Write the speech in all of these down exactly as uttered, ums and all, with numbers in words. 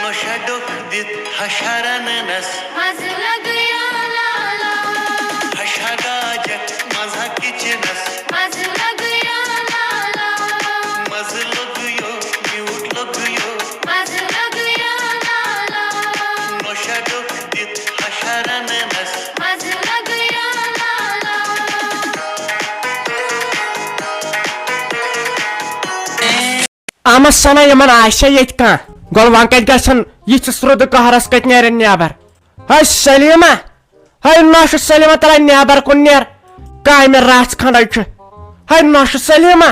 نوشہ ڈوٚکھ دِتھ ہشہ رننس۔ مزٕ لگیا لالا۔ ہشہ گاجک مزہ کچنس۔ مزٕ لگیا لالا۔ مزٕ لوٚگیو، میوٗٹھ لوٚگیو۔ مزٕ لگیا لالا۔ نوشہ ڈوٚکھ دِتھ ہشہ رننس۔ مزٕ لگیا لالا۔ آمد سنا یِمن آسہِ ییٚتہِ کانٛہہ۔ گوٚو وۄنۍ کتہِ گژھن یِتھِس رُدٕ قہرس کتہِ نیرن نٮ۪بر؟ ہے سلیمہ، ہے نوشہِ سلیمہ، تلے نٮ۪بر کُن نیر۔ کامہِ رژھ کھنڈے چھِ۔ ہے نوشہِ سلیمہ،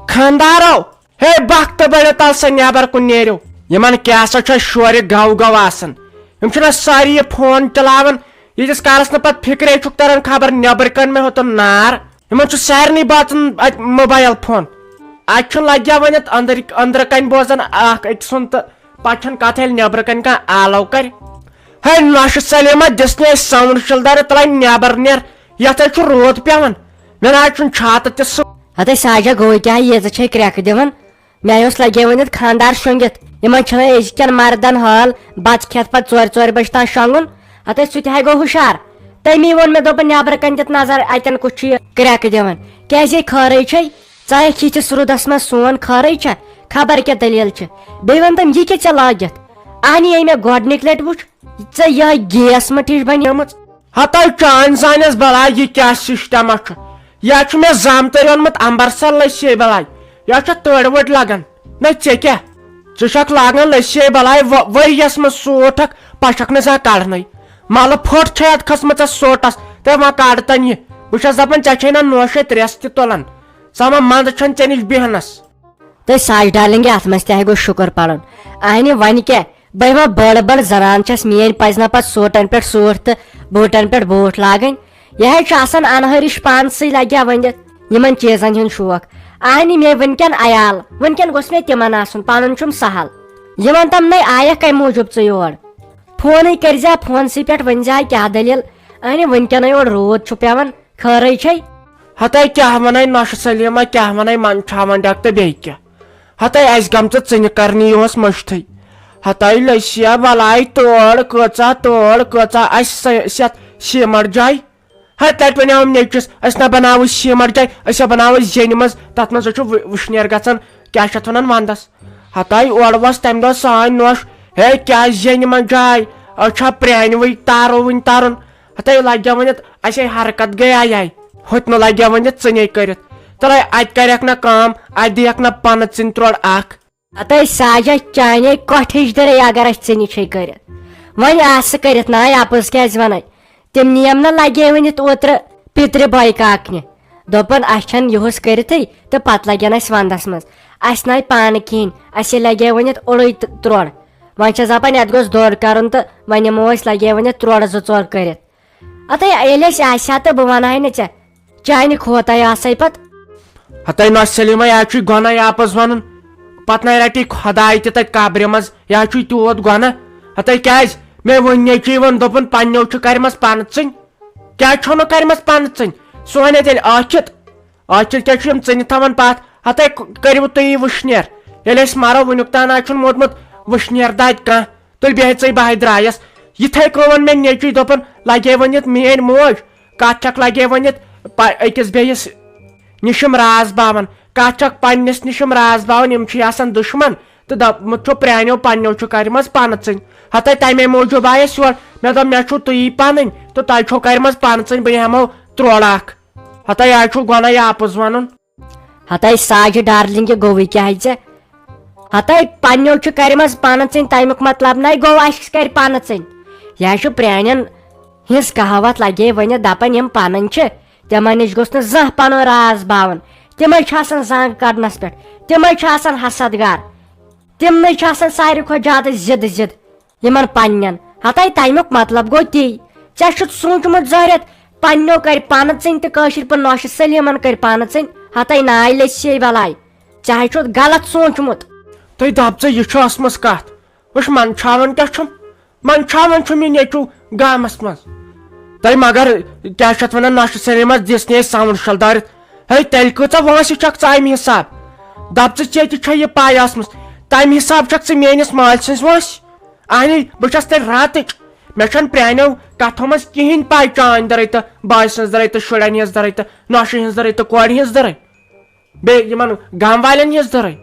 خاندارو، ہے بخت بٔڑِو، تل سا نٮ۪بر کُن نیرِو۔ یِمن کیٛاہ سا چھُ شورِ گو گو آسان؟ یِم چھِنہ سٲری یہِ فون چلاوان، ییٖتِس کالس نہٕ پتہٕ فکرے چھُکھ تران خبر نٮ۪برٕ کنہِ مہ ہیوٚتُن نار۔ یِمن چھُ سارنٕے باسان اتہِ موبایل فون۔ اتہِ چھُنہٕ لگیا وۄنۍ اتھ أنٛدرۍ، أنٛدرٕ کنہِ بوزان اکھ أکۍ سُنٛد تہٕ پتہٕ چھَنہٕ کتھ ییٚلہِ نٮ۪برٕ کنہِ کانٛہہ آلو کرِ۔ ہے نوشہِ سلیمہ، دِس نے ساوُنڈ شلدارِ، تلے نٮ۪بر نیر، یتھ ہے چھُ روٗد پٮ۪وان۔ مےٚ نہ حظ چھُنہٕ چھاتہٕ تہِ سُہ۔ ہتے ساجا گوٚو کیٛاہ، ییٖژٕ چھے کرٛٮ۪کہٕ دِوان؟ مےٚ اوس لگے ؤنِتھ خاندار شۄنٛگِتھ۔ یِمن چھُنہ أزکٮ۪ن مردن حال، بتہٕ کھٮ۪تھ پتہٕ ژورِ ژورِ بجہِ تام شۄنٛگُن۔ ہتے سُہ تہِ ہے گوٚو ہُشار۔ تٔمی ووٚن مےٚ، دوٚپُن، "نٮ۪برٕ کنہِ دِتھ نظر، اتٮ۪ن کُس چھُ یہِ کرٛٮ۪کہٕ دِوان؟ کیٛازِ یہِ خٲرٕے چھے؟ ژٕ آیکھ یِتھِس روٗدس منٛز سون خٲرٕے چھا؟ خبر کیٛاہ دٔلیٖل چھِ؟ بیٚیہِ وَن تٔمۍ، یہِ کیٛاہ ژےٚ لٲگِتھ؟ اہنی ییٚلہِ مےٚ گۄڈٕنِکۍ لٹہِ وُچھ، ژےٚ یِہوٚے گیس مٔٹ ہِش بنیمٕژ۔" ہتاو چانۍ زانٮ۪س بلاے، یہِ کیٛاہ سسٹما چھُ؟ یا چھُ مےٚ زامتٕرۍ اوٚنمُت امبرسر لٔسی بلاے، یا چھےٚ تٔڑ ؤڑ لگان۔ نہ ژےٚ کیٛاہ؟ ژٕ چھکھ لاگان لٔسی بلاے و-، ؤریس منٛز سوٗٹ اکھ، پشکھ نہٕ زانٛہہ کڑنٕے۔ ملہٕ پھوٚٹ چھے اتھ کھٔژمٕژ سوٹس، تہٕ وۄنۍ کڑ تن یہِ۔ بہٕ چھس دپان، ژےٚ چھے نہ نوشے ترٛٮ۪س تہِ تُلان۔ ژٕ ما منٛدٕ چھن ژےٚ نِش بیہنس۔ تہٕ ساش ڈارلنگہِ، اتھ منٛز تہِ ہے گوٚو شُکر پرُن۔ اہنہِ وۄنۍ کیٛاہ، بہٕ ہے ما بٔڑ بٔڑ زنان چھس، میٲنۍ پزِ نہ پتہٕ سوٹن پٮ۪ٹھ سوٹ تہٕ بوٗٹن پٮ۪ٹھ بوٗٹھ لاگٕنۍ؟ یہِ ہے چھُ آسان انہٲرِش پانسٕے لگیا ؤنِتھ یِمن چیٖزن ہُنٛد شوق۔ اہنہِ مےٚ وٕنکٮ۪ن عیال، وٕنکٮ۪ن گوٚژھ مےٚ تِمن آسُن، پنُن چھُم سہل۔ یِمن تم نے آیکھ کمہِ موٗجوٗب ژٕ یور؟ فونٕے کٔرزِ ہا، فونسٕے پٮ۪ٹھ ؤنزِ ہا کیٛاہ دٔلیٖل۔ اہنہِ وٕنکٮ۪نٕے یور روٗد چھُ پٮ۪وان، خٲرٕے چھے؟ ہتے کیٛاہ ونے نۄشہِ سلیمہ، کیٛاہ ونے منٛدچھاوان ڈٮ۪کہٕ تہٕ بیٚیہِ کیٛاہ؟ ہتے اسہِ گٔمژٕ ژٕنہِ کرنی یوس مٔشتھٕے۔ ہتے لٔسیا بلاے تٲڑ کۭژاہ، تٲڑ کۭژاہ اسہِ سہ-، سٮ۪تھ سیمٹ جاے۔ ہے تتہِ ونیاوم نیٚچوِس، أسۍ نہ بناوو سیمٹ جاے، أسۍ ہا بناوو زینہِ منٛز، تتھ منٛز چھُ وُ-، وُشنیر گژھان، کیٛاہ چھِ اتھ ونان، ونٛدس۔ ہتے اورٕ وس تمہِ دۄہ سٲنۍ نۄش، ہے کیٛاہ زینہِ منٛز جاے، أسۍ چھا پرٛانہِ وٕے تارو وٕنہِ ترُن؟ ہتے لگیا ؤنِتھ، اسے حرکت گٔیے۔ ہُتہِ نہٕ لگیا ؤنِتھ ژٕنے کٔرِتھ۔ تلے اتہِ کرکھ نہ کٲم، اتہِ دِیکھ نہ پنہٕ ژٕنۍ ترٛوڑ اکھ۔ ہتے ساجا چانے کۄٹھ ہِش دٔرے اگر اسہِ ژٕنہِ چھے کٔرِتھ۔ وۄنۍ آسہٕ کٔرِتھ ناے اپُز کیٛازِ ونَے؟ تِم نِیم نہ لگے ؤنِتھ اوترٕ پِترِ بٲے کاکنہِ۔ دوٚپُن، اسہِ چھَنہٕ یُہُس کٔرِتھٕے تہٕ پتہٕ لگن اسہِ ونٛدس منٛز۔ اسہِ ناے پانہٕ کِہیٖنۍ، اسے لگے ؤنِتھ اوٚڑُے تہٕ ترٛوڑ۔ وۄنۍ چھَس دپان، یتھ گوٚژھ دوٚر کرُن تہٕ وۄنۍ نِمو أسۍ لگے ؤنِتھ ترٛوڑ زٕ ژور کٔرِتھ۔ اتے ییٚلہِ أسۍ آسہِ ہا تہٕ بہٕ ونہٕ ہاے نہٕ ژےٚ، چانہِ کھوتاے آسے پتہٕ۔ ہتے نۄش سلیمہ، یا چھُے گۄناہ یا اپُز ونُن، پتہٕ ناے رٹی خداے تہِ تتہِ قبرِ منٛز، یا چھُے تیوٗت گۄناہ۔ ہتے کیٛازِ؟ مےٚ ووٚن نیٚچوی ووٚن، دوٚپُن، پننیو چھُ کرِمژ پنہٕ ژٕنۍ، کیٛازِ چھو نہٕ کرِمژ پنہٕ ژٕنۍ؟ سُہ ونے تیٚلہِ ٲکھِتھ۔ ٲخر کیٛاہ چھِ یِم ژٕنہِ تھاوان پتھ؟ ہتے کٔرِو تُہی وٕشنیر۔ ییٚلہِ أسۍ مرو، وٕنیُک تام نہ چھُنہٕ موٗدمُت وٕشنیر دادِ کانٛہہ۔ تُلۍ بیٚہہ ژٕے، بہٕ ہاے درٛایس۔ یِتھے کٔنۍ ووٚن مےٚ نیٚچوۍ، دوٚپُن، لگے ؤنِتھ میٲنۍ موج، کتھ چھکھ لگے ؤنِتھ پ-، أکِس بیٚیِس نِش یِم راز باوان؟ کتھ چھکھ پننِس نِش یِم راز باوان؟ یِم چھِ آسان دُشمن۔ تہٕ دوٚپمُت چھُ، پرٛانیو پننیو چھُ کرِمژ پنہٕ ژٕنۍ۔ ہتے تمے موٗجوٗب آیس یور۔ مےٚ دوٚپ، مےٚ چھُو تُہی پنٕنۍ تہٕ تۄہہِ چھو کرِمژ پنہٕ ژٕنۍ، بہٕ ہٮ۪مو ترٛوڑ اکھ۔ ہتے یہِ چھُ گۄناہ یا اپُز ونُن۔ ہتے ساجہِ ڈارلنگہِ، گوٚوٕے کیٛاہ ژےٚ؟ ہتے پننیو چھُ کرِمژ پنہٕ ژٕنۍ، تمیُک مطلب نَے گوٚو اسہِ کرِ پنہٕ ژٕنۍ۔ یہِ چھُ پرٛانٮ۪ن ہٕنٛز کہاوت لگے ؤنِتھ، دپان یِم پنٕنۍ چھِ، تِمن نِش گوٚژھ نہٕ زانٛہہ پنُن راز باوُن۔ تِمے چھِ آسان زنگ کڑنس پٮ۪ٹھ، تِمے چھِ آسان حسد گر۔ تِمنٕے چھِ آسان ساروی کھۄتہٕ زیادٕ ضد ضد یِمن پننٮ۪ن۔ ہتے تمیُک مطلب گوٚو تی۔ ژےٚ چھُتھ سوٗنٛچمُت زہرٮ۪تھ پننیو کرِ پنہٕ ژٕنۍ تہٕ کٲشِر پٲٹھۍ نوشہِ سلیمن کرِ پنہٕ ژٕنۍ؟ ہتے ناے لٔسۍ بلاے۔ ژےٚ ہے چھُتھ غلط سوٗنٛچمُت۔ تُہۍ دپ ژٕ، یہِ چھُ ٲسمٕژ کتھ۔ وٕچھ، منٛدچھاوان کیٛاہ چھُم؟ منٛدچھاوان چھُم یہِ نیٚچوٗ گامس منٛز۔ تۄہہِ مگر کیٛاہ چھِ اتھ ونان، نۄشہِ سلیمس دِژ نہٕ أسۍ ساوُنٛڈ شل دٲرِتھ۔ ہے، تیٚلہِ کۭژاہ وٲنٛسہِ چھکھ ژٕ امہِ حساب؟ دپ ژٕ، ژےٚ تہِ چھےٚ یہِ پاے ٲسمٕژ، تمہِ حساب چھکھ ژٕ میٲنِس مٲلۍ سٕنٛز وٲنٛسہِ۔ اہنی، بہٕ چھَس تیٚلہِ راتٕچ۔ مےٚ چھَنہٕ پرٛانیو کَتھو منٛز کِہیٖنۍ پَے، چانۍ دٔرٕے تہٕ باسہِ ہٕنٛز دٔرٕے تہٕ شُرٮ۪ن ہٕنٛز دٔرٕے تہٕ نۄشہِ ہٕنٛز دٔرٕے تہٕ کورِ ہٕنٛز دٔرٕے۔ بیٚیہِ یِمَن گام والٮ۪ن ہٕنٛز دٔرٕے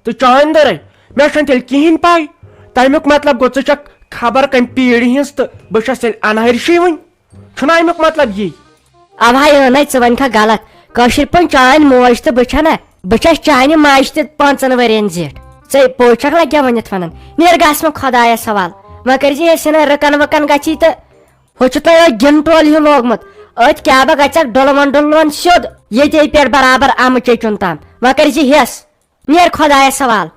تہٕ چانۍ دٔرٕے۔ مےٚ چھَنہٕ تیٚلہِ کِہیٖنۍ پَے۔ تَمیُک مطلب گوٚو، ژٕ چھَکھ خبر کَمہِ پیٖرِ ہٕنٛز تہٕ بہٕ چھَس تیٚلہِ اَنہَرشی وٕنۍ۔ چھُنہ اَمیُک مطلب یی؟ اوہا، اۭں نے، ژٕ وَنکھا غلط۔ کٲشِر پٲٹھۍ چٲنۍ موج تہٕ بہٕ چھَنا، بہٕ چھَس چانہِ ماجہِ تہِ پانٛژَن ؤرِین زِٹھ۔ ژے پوٚز چھَکھ لگیا ؤنِتھ وَنان؟ نیرٕ گژھ وۄنۍ خۄدایَس حوال۔ وۄنۍ کٔرۍ زِ ہے سِنَے رٕکَن وٕکَن گژھی تہٕ ہُہ چھُ تۄہہِ أتھۍ گِنہٕ ٹولہِ ہیوٗ لوگمُت۔ أتھۍ کیٛاہ بہ گژھٮ۪کھ ڈُلہٕ وَن ڈُلہٕ وَن سیوٚد ییٚتے پٮ۪ٹھ برابر اَمہٕ چیٚچُن تام۔ وۄنۍ کٔرۍ زِ ہٮ۪س۔ نیر خۄدایس حوال،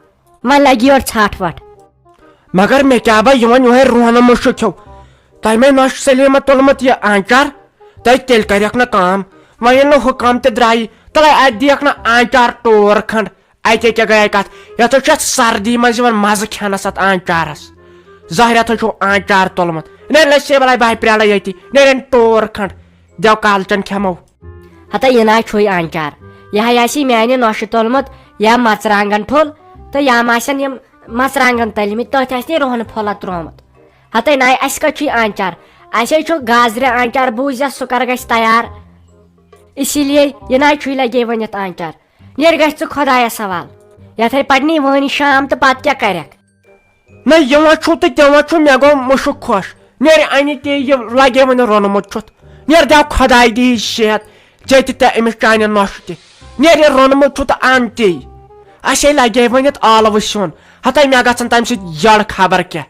وۄنۍ لگہِ یورٕ ژھٹھ وٹھ۔ مگر مےٚ کیٛاہ بہ یِوان یِہوے رونہٕ مُشُک ہیوٗ۔ تۄہہِ مے نۄشہِ سلیمہ تُلمُت یہِ آنچار؟ تۄہہِ تیٚلہِ کریکھ نہٕ کٲم۔ وۄنۍ ییٚلہِ نہٕ حُکام تہِ درٛایی، تہٕ وۄنۍ اتہِ دِیکھ نہٕ آنچار ٹوٗر کھنڈ۔ اتے کیٛاہ گٔیے کتھ؟ یتھ چھُ اتھ سردی منٛز یِوان مزٕ کھٮ۪نس اتھ آنچارس۔ زہریا تھو چھُو آنچار تُلمُت۔ نیر لٔسۍ بلاے بہٕ ہاے پرٛارے ییٚتی۔ نیرن ٹوٗر کھنڈ۔ دیو کالچن کھٮ۪مو۔ ہتا یہِ نہ چھُے آنچار، یہِ ہا آسی میانہِ نۄشہِ تُلمُت یا مرژٕوانٛگن ٹھوٚل، تہٕ یا ما آسن یِم مرژٕوانٛگن تٔلۍ مٕتۍ، تٔتھۍ آسہِ نہٕ رُہنہٕ پھوٚلہ ترومُت۔ ہتے نہ، اسہِ کتہِ چھُے آنچار؟ اسے چھُ گازرِ آنچار، بوٗززٮ۪س سُہ کر گژھِ تیار۔ اسی لیے یہِ نہ چھُے لگے ؤنِتھ آنچار۔ نیرٕ گژھِ ژٕ خۄدایس حوال۔ یتھے پرنی وٲنۍ شام تہٕ پتہٕ کیٛاہ کرکھ؟ نہ، یِوان چھُو تہٕ دِوان چھُو، مےٚ گوٚو مُشُک خۄش۔ نیرِ اَنہِ تہِ یہِ لگے وۄنۍ روٚنمُت چھُتھ۔ نیر دٮ۪و خۄداے دی صحت، ژےٚ تہِ تہٕ أمِس چانہِ نۄشہِ تہِ۔ نیر یہِ روٚنمُت چھُ تہٕ اَن تی۔ اَسے لگے وۄنۍ یَتھ ٲلوٕ سیُن۔ ہتاے مےٚ گژھن تَمہِ سۭتۍ یَڑ خبر کیٛاہ۔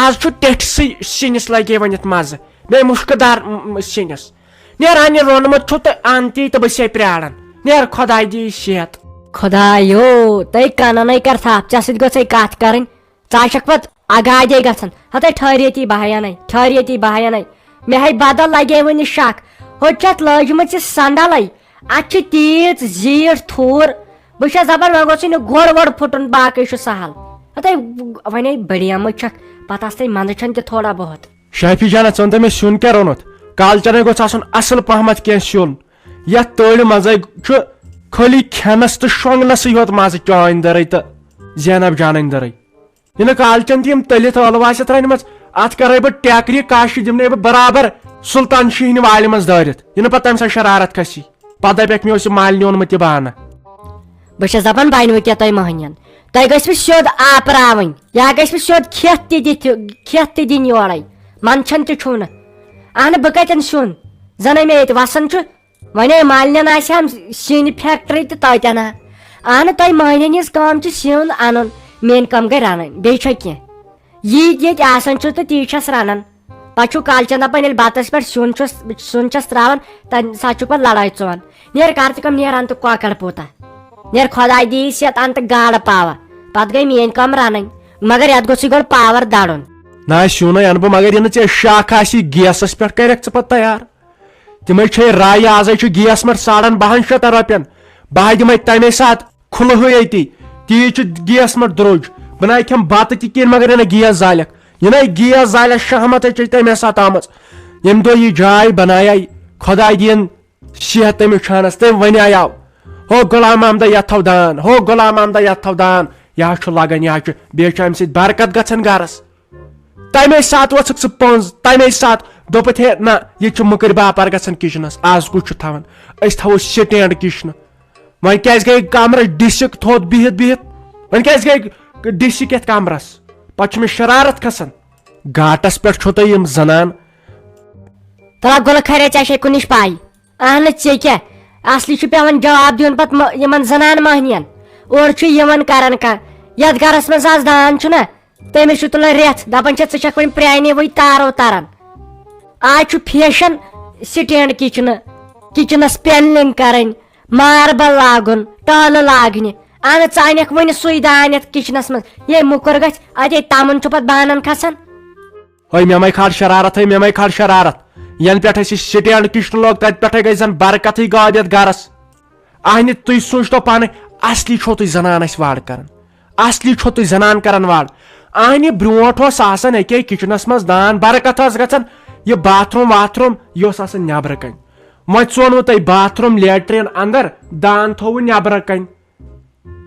آز چھُ ٹیٚٹھۍ سٕے سِنِس لگے وۄنۍ یَتھ مَزٕ۔ بیٚیہِ مُشکہٕ دار م-، م-، سِنِس۔ نیر اَن یہِ روٚنمُت چھُ تہٕ اَن تی تہٕ بہٕ چھسے پرٛاران۔ نیر خۄداے دی صحت۔ خۄدایو، تٔے کننَے کر تھپھ، ژےٚ سۭتۍ گٔژھے کتھ کرٕنۍ۔ ژٕ آسکھ پتہٕ اگادے گژھان۔ ہتے ٹھہر ییٚتی بہٕ ہا انے، ٹھہر ییٚتی بہٕ ہا انے۔ مےٚ ہے بدل لگے وُنہِ شک۔ ہوٚتہِ چھِ اتھ لٲجمٕژ یہِ صندلے۔ اتھ چھِ تیٖژ زیٖٹھ تھوٗر۔ بہٕ چھس دپان وۄنۍ گوٚژھُے نہٕ گۄڈ وۄڈ پھُٹُن، باقٕے چھُ سہل۔ ہتے ونے بڑیمٕژ چھکھ، پتہٕ آستے منٛدٕ چھن تہِ تھوڑا بہت۔ شافی جانا، ژٕ وَن تہٕ مےٚ سیُن کیٛاہ روٚنُتھ؟ کالچنے گوٚژھ آسُن اصل پہمتھ کینٛہہ سیُن۔ یتھ تٲڑِ منٛزے چھُ خٲلی کھٮ۪نس تہٕ شۄنٛگنسٕے یوت مزٕ، چانۍ دٔرٕے تہٕ زینب جانٕنۍ دٔرٕے۔ یہِ نہٕ کالچن تہِ یِم تٔلِتھ ٲلوٕ آسہِ ترٛٲنِمٕژ، اتھ کرے بہٕ ٹیکرِ کاشہِ، دِمنے بہٕ برابر سلطان شیٖہنہِ والہِ منٛز دٲرِتھ۔ یہِ نہٕ پتہٕ تمہِ ساتہٕ شرارت کھسی، پتہٕ دپکھ مےٚ اوس یہِ مالنہِ اوٚنمُت یہِ بانہٕ۔ بہٕ چھس دپان بنہِ وۄنۍ کیٛاہ تۄہہِ مٔہنِین؟ تۄہہِ گژھِ وٕ سیوٚد آپراوٕنۍ، یا گژھِ وٕ سیوٚد کھٮ۪تھ تہِ دِتھ، کھٮ۪تھ تہِ دِنۍ یورے۔ منٛدچھان تہِ چھُو نہٕ۔ اہنہٕ بہٕ کتٮ۪ن سیُن؟ زنے مےٚ ییٚتہِ وسان چھُ۔ وۄنۍ ہے مالنٮ۪ن آسہِ ہم سِنۍ فیکٹری تہٕ تتٮ۪ن ہا۔ اہنہٕ تۄہہِ مٔہنِین ہٕنٛز کٲم چھِ سیُن انُن، میٲنۍ کٲم گٔے رنٕنۍ، بیٚیہِ چھا کینٛہہ؟ یی ییٚتہِ آسان چھُ تہٕ تی چھس رنان۔ پتہٕ چھُو کالچن دپان ییٚلہِ بتس پٮ۪ٹھ سیُن چھُس، سیُن چھس تراوان، تمہِ ساتہٕ چھُ پتہٕ لڑٲے ژوان۔ نیر کر تہٕ کم نیران تہٕ کۄکر پوٗتاہ۔ نیر خۄداے دی صحت ان تہٕ گاڈٕ پاوا۔ پتہٕ گٔے میٲنۍ کٲم رنٕنۍ، مگر یتھ گوٚژھُے گۄڈٕ پاور دڑُن۔ نہ سیُن ہے انہٕ بہٕ، مگر یہِ نہٕ ژےٚ شاکھ آسی گیسس پٮ۪ٹھ کرکھ ژٕ پتہٕ تیار۔ تِمے چھے رایہِ، آزے چھُ گیس مٹ ساڑن بہن شیٚتن رۄپین۔ بہٕ ہا دِمے تمے ساتہٕ کھُلہٕ ہٕے أتی۔ تیٖژ چھُ گیس مٹ درٛوٚج۔ بہٕ نہ کھٮ۪مہٕ بتہٕ تہِ کِہیٖنۍ مگر یہِ نہ گیس زالکھ۔ یہِ نہ گیس زالکھ شہمت چھے تمے ساتہٕ آمٕژ۔ ییٚمہِ دۄہ یہِ جاے بنایے خۄداے دِیِن صحت تٔمِس چھانس، تٔمۍ ونیاو، ہو غلام محمدہ یتھ تھاو دان، ہو غلام محمدہ یتھ تھاو دان۔ یہِ حظ چھُ لگان، یہِ حظ چھُ، بیٚیہِ چھُ امہِ سۭتۍ برکت گژھان گرس۔ تمے ساتہٕ وژھکھ ژٕ پۄنٛز، تمے ساتہٕ دوٚپُتھ، ہے نہ، یہِ تہِ چھُ مٔکٕرۍ باپار گژھان کچنس، از کُس چھُ تھاوان؟ أسۍ تھاوو سٹینڈ کچنہٕ۔ وۄنۍ کیازِ گٔے کمرس ڈسک تھوٚد بِہِتھ بِہِتھ؟ وۄنۍ کیازِ گٔے ڈسک یتھ کمرس؟ پتہٕ چھُ مےٚ شرارت کھسان۔ گاٹس پٮ۪ٹھ چھو تۄہہِ یِم زنان۔ تلا گُلہٕ خیرے، ژےٚ چھے کُنِچ پاے؟ اہن ژےٚ کیٛاہ؟ اصلی چھُ پٮ۪وان جواب دیُن پتہٕ مہ-، یِمن زنان مٔہنِین۔ اورٕ چھُ یِوان کران کانٛہہ۔ یتھ گرس منٛز از دان چھُنہ، تٔمِس چھُ تُلان رٮ۪تھ، دپان چھِ، "ژٕ چھکھ وۄنۍ پرٛانہِ وٕے تارو تران۔" آز چھُ فیشن سٹینڈ کچنہٕ، کچنس پینلنگ کرٕنۍ، ماربل لاگُن، ٹٲلہٕ لاگنہِ۔ اہن ژٕ انکھ وۄنۍ سُے دان یتھ کچنس منٛز۔ یے موٚکُر گژھِ، اتے تمُن چھُ پتہٕ بانن کھسان۔ ہے مےٚ مے کھال شرارت، ہے مےٚ مے کھال شرارت۔ ینہٕ پٮ۪ٹھ اسہِ سٹینڈ کچنہٕ لوگ، تتہِ پٮ۪ٹھے گٔے زن برکتٕے غٲب یتھ گرس۔ اہنہِ، تُہۍ سوٗنٛچتو پانہٕ، اصلی چھو تُہۍ زنان اسہِ واڑ کران؟ اصلی چھو تُہۍ زنان کران واڑ؟ اہنہِ، برونٛٹھ اوس آسان أکے کچنس منٛز دان، برکت ٲس گژھان۔ یہِ باتھ روم واتھ روم، یہِ اوس آسان نٮ۪برٕ کنۍ۔ وۄنۍ ژونوٕ تۄہہِ باتھ روم، لیٹرین اندر، دان تھووُ نٮ۪برٕ کنۍ۔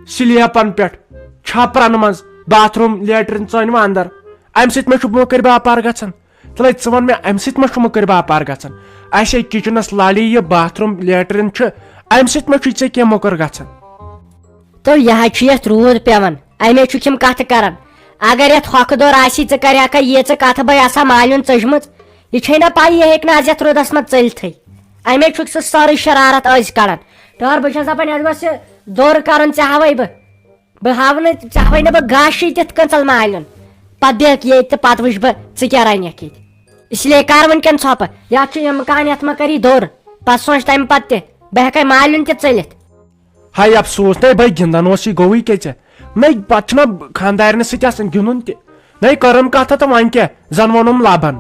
سلیپن پٮ۪ٹھ، چھپرن منٛز، باتھ روم، لیٹرین ژٲنۍ وۄنۍ اندر۔ امہِ سۭتۍ ما چھُ مۄکٕرۍ باپار گژھان؟ تلے ژٕ وَن مےٚ، امہِ سۭتۍ ما چھُ مۄکٕرۍ باپار گژھان؟ اسے کچنس لڑِ یہِ، باتھ روم لیٹرین چھُ، امہِ سۭتۍ ما چھُے ژےٚ کینٛہہ مۄکٕر گژھان؟ تو یہِ حظ چھُ یتھ روٗد پٮ۪وان، امے چھُکھ یِم کتھٕ کران۔ اگر یتھ ہۄکھٕ دور آسی، ژٕ کرِہکھا ییٖژٕ کتھٕ بے آسہٕ ہا مالیُن ژٔجمٕژ؟ یہِ چھے نہ پَے، یہِ ہیٚکہِ نہٕ از یتھ روٗدس منٛز ژٔلتھٕے۔ امے چھُکھ ژٕ سٲرٕے شرارت أزۍ کڑان۔ ٹٲر، بہٕ چھس دپان، یتھ گوٚژھ یہِ دور کرُن، ژےٚ ہاوے بہٕ۔ بہٕ ہاوٕ نہٕ، ژےٚ ہاوے نہٕ بہٕ گاشٕے تِتھ کٔنۍ ژل مالیُن۔ پتہٕ بیٚہکھ ییٚتہِ تہٕ پتہٕ وٕچھٕ بہٕ ژٕ کیٛاہ رنکھ ییٚتہِ۔ اس لیے کر وٕنکیٚن ژھۄپہٕ، یتھ چھُ امکان یتھ ما کری دور۔ پتہٕ سونٛچ تمہِ پتہٕ تہِ، بہٕ ہیٚکے مالیُن تہِ ژٔلِتھ۔ ہاے افسوس، نے بھاے گِنٛدان اوس یہِ گوٚوٕے کیٛاہ ژےٚ؟ نے پتہٕ چھُنہ خانٛدارنہِ سۭتۍ آسان گِنٛدُن تہِ۔ نے کٔرٕم کتھ تہٕ وۄنۍ کیٛاہ، زن ووٚنُم لبن۔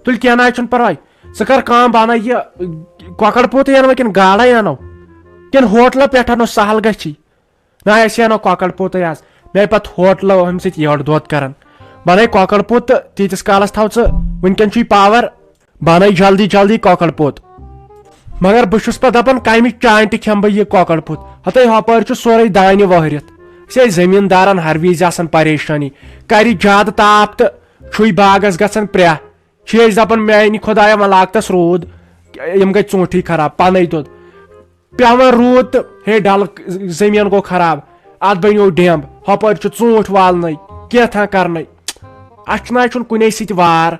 تُلہِ کینٛہہ نہ حظ چھُنہٕ پرواے۔ ژٕ کر کٲم، بہٕ انَے یہِ کۄکر پوٗتٕے انوا کِنہٕ گاڈے انو؟ کِنہٕ ہوٹلہٕ پٮ۪ٹھ انو، سہل گژھی۔ نہ، أسۍ انو کۄکر پوٗتٕے آز۔ مےٚ پتہٕ ہوٹلہٕ ہُمہِ سۭتۍ یٔڈ دۄد کران۔ بنٲے کۄکر پوٗت تہٕ تیٖتِس کالس تھاو ژٕ، وٕنکیٚن چھُے پاور۔ بنٲے جلدی جلدی کۄکر پوٗت۔ مگر بہٕ چھُس پتہٕ دپان، کمہِ چانٹہِ کھٮ۪مہٕ بہٕ یہِ کۄکر پوٗت؟ ہتے ہۄپٲرۍ چھُ سورُے دانہِ وٲہرِتھ۔ أسۍ ٲسۍ زٔمیٖندارن ہر وِزِ آسان پریشٲنی۔ کرِ زیادٕ تاپھ تہٕ چھُے باغس گژھان پرٛیہ۔ چھِ أسۍ دپان، میانہِ خۄدایا، وۄنۍ لاگتس روٗد، یِم گٔے ژوٗنٹھی خراب، پنے دوٚد۔ پٮ۪وان روٗد تہٕ ہے، ڈلہٕ زٔمیٖن گوٚو خراب، اتھ بنیو ڈیمب، ہۄپٲرۍ چھُ ژوٗنٹھۍ والنَے، کینٛژھا کرنَے۔ اَسہِ چھُنہٕ، اَسہِ چھُنہٕ کُنے سۭتۍ وار۔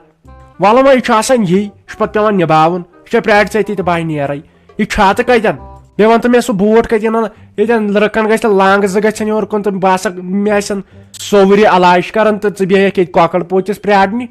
وَلہٕ وۄنۍ، یہِ چھُ آسان یی، یہِ چھُ پتہٕ پٮ۪وان نِباوُن۔ یہِ چھا پرٛارِ ژےٚ تہِ تہٕ بہٕ ہا نیرَے۔ یہِ چھاتہٕ کتٮ۪ن؟ بیٚیہِ وَن تہٕ مےٚ، سُہ بوٗٹھ کتہِ اَنَن؟ ییٚتٮ۪ن لٔڑکَن گژھِ لانٛگہٕ زٕ گژھن یورٕ کُن تہٕ بہٕ ہسا، مےٚ آسن سورُے علاج کران تہٕ ژٕ بیٚہکھ ییٚتہِ کۄکر پوٗتِس پرٛارنہِ۔